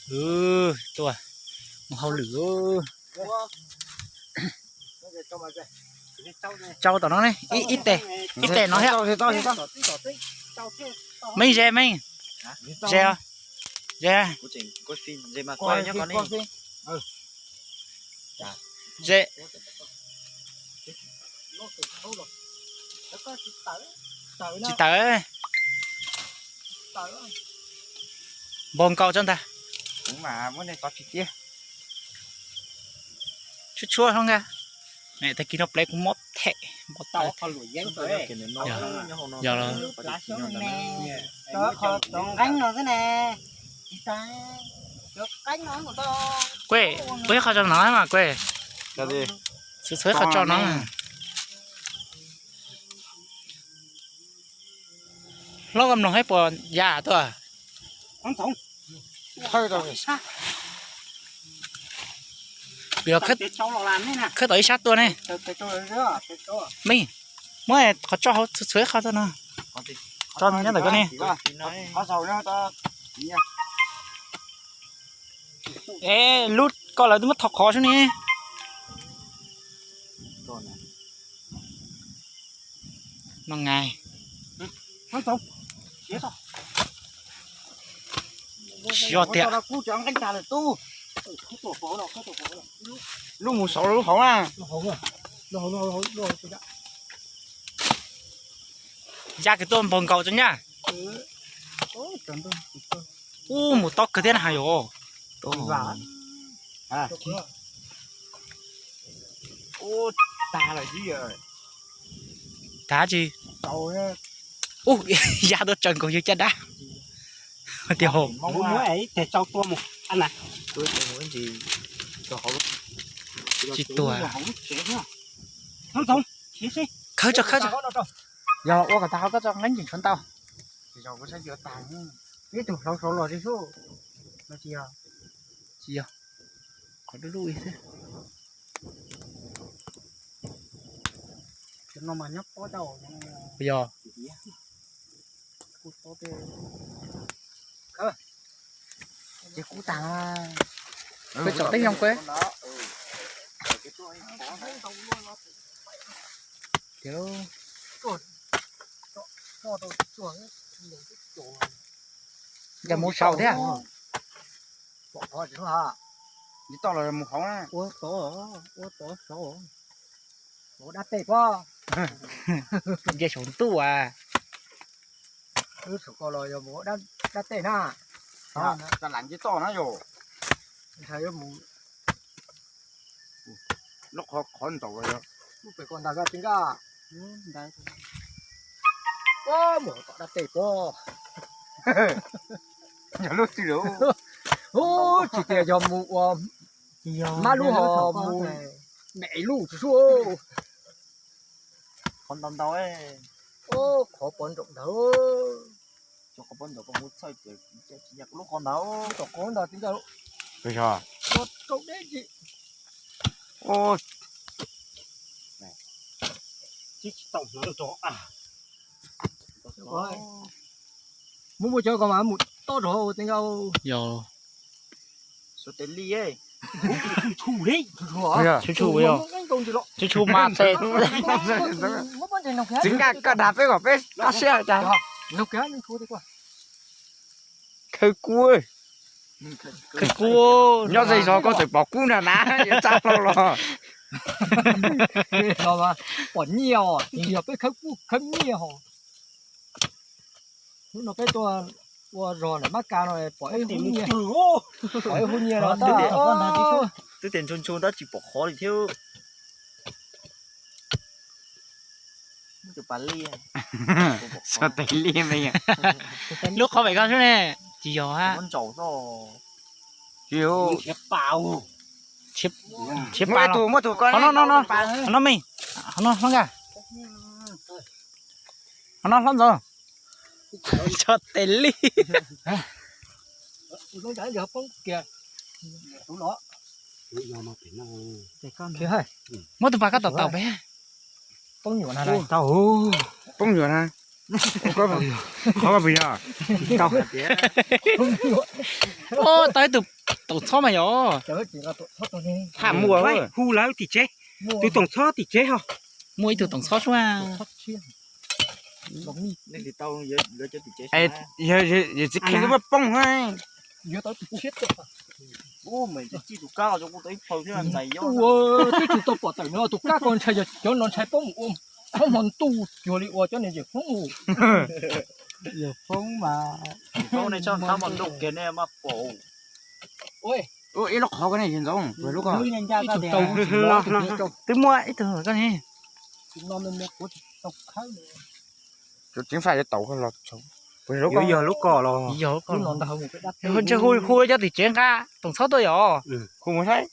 Tuaj mus hauj lwm. Tsau tom no ne, ib tes, ib tes no thiab. Meej ze, Meej ze, ze, ze. Tsis tawm. Npog nkaus tso ntag. Tshuab tshuab hlob nka. Tag kis no plev kuv mob them npau taws. Kuej, ua ib qho tso no mas Kuej. Txhua ib qho tso no. Hlob, koj mloog saib puas ya tuaj. Khawb tom ib sab tuaj ne. Meej, muab qhov tso hauv txhua ib qho tuaj no. Tso nyob ntawm koj ne. Es lub koj lawv twb muab thau qhov sub ne. No ngai. Xyov tias lub mus saud lub hauv na. Ya kws tuaj npog nkaus tso nyaj. Ub, mus tob kawg thiab na yom. Tag tsis. Ub, ya tuaj tsaws nkaus yawg caj dab. Tias hauv. Tsis tuag. Khawb tso, khawb tso. Yog ua kom tag hauv koj tso nqeeb tseem tshuav ntau. Ib tug hlauv saud los tsis xub. Tsis yog, qhov dub dub xwb. Yog. Ces kuv tag. Peb tsom teb zoo kuv. Cas mus saud thiab. Tsis toj los mus hauv na. Ua tod, ua tod saud. Mus dab tej pob. Nce saum ntuj as. Wb saum ko los yog mus dab tej na. Cas lam nce toj na yom. Ntshai yuav mus lub qhov qhov ntaus. Lub pem ko ntag koj tij nkaj. Mus tom dab tej pob. Yog lub twg lawm? Tsis tias yog mus ua mab lub hos mus mem lub tsis suab. Qhov ntau ntau, qhov pov nraum ntawd. Qhov pov nraum ko mus txhawj ces lub qhov ntawd, tom qhov ntawd tij nkaj. Rau deb ces. Mus mus cov ko mas mus tob rau tij nkaj. Yog. Tshua li, tshua tshua mas tes. Tij nkaj, koj dag peb kom peb tab siab cas. Khawb kub, khawb kub. Nyob ze zog koj txawm pom kub na na, yuav tsa hlo los. Pom nyiaj os, yog peb khawb kub khawb nyiaj hos. Hnub no peb tuaj ua zog ntawm Mab Kas no pom ib hub nyiaj, pom ib hub nyiaj no. Twb tias ntshua ntshua tab tsis pom qhov li thiab. Xov tes liaj me. Lub qhov pem ko xwb ne, tsis yog ha. Tsis yog. Muab tus, muab tus ko no, no, no, me, no hlob nkaj, no hlob ntxawm. Xov tes liaj. Muab tus pas koj tom tau peb. Poob nyuam na. Qhov ko puas yog? Tau ib tug toom txhob mas yog. Tham muaj hu lawv tim tsev, tus toom txhob tim tsev ho. Muaj ib tug toom txhob suab. Yog txiv kheej twb muaj poob. Twb tsis tau pom tawm no tus kab ko ntshai yog cov no ntshai poob mus ua, ob hmo ntuj cuag li ua cov niag yawm Hmoob mus. Yawm Hmoob mas, Hmoob nej tso tab mas ntuj kiag nej mas pom. Ib lub qhov ko ne ntxoov, ib tug tau, twb muaj ib tug ko ne. Tseev faj yuav tau los, yog lub ko los, ntshe hu cov tim tsev nqa toom txhob tuaj yom. Hu mus saib.